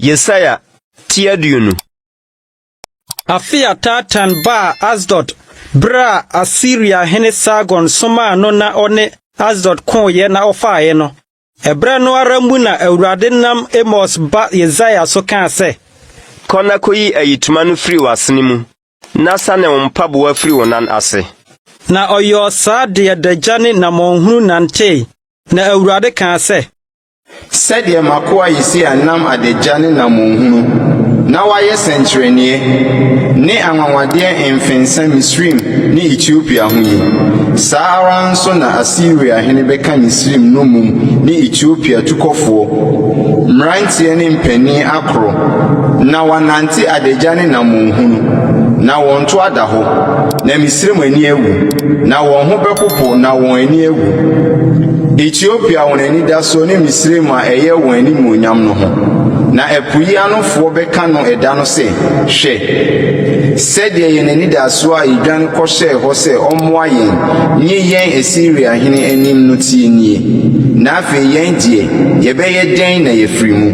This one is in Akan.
Yesaia ti 20. Afe a Tartan baa Asdod bere a Asiria hene Sargon somaa no na ɔne Asdod koeɛ na ɔfaeɛ no, ɛberɛ no ara mu na Awurade nam Amos ba Yesaia so kaa sɛ, Kɔ na kɔyi ayitoma no firi w'asene mu, na sane wo mpaboa firi wo nan ase. Na ɔyɔɔ saa de adagya ne nammɔnhunu nantee, na Awurade kaa sɛ, Sɛdeɛ m'akoa Yesaia nam adagya ne nammɔnhunu, na wayɛ sɛnkyerɛnneɛ ne anwanwadeɛ mfensa Misraim ne Etiopia ho yi, saa ara nso na Asiria hene bɛka Misraim nnommum ne Etiopia tukɔfoɔ, mmeranteɛ ne mpanin akoro, na wɔanante adagya ne nammɔnhunu, na wɔn to ada hɔ, na Misraim ani awu, na wɔn ho bɛpopo na wɔn ani awu. Etiopia wɔn anidasoɔ ne Misraim a ɛyɛ wɔn animuonyam no ho. Na ɛpo yi anofoɔ bɛka no ɛda no sɛ, Hwɛ, sɛdeɛ yɛn anidasoɔ a yɛdwane kɔhyɛɛ hɔ sɛ ɔmmoa yɛn nye yɛn Asiria hene anim no teɛ nie. Na afei yɛn deɛ, yɛbɛyɛ dɛn na yɛafiri mu?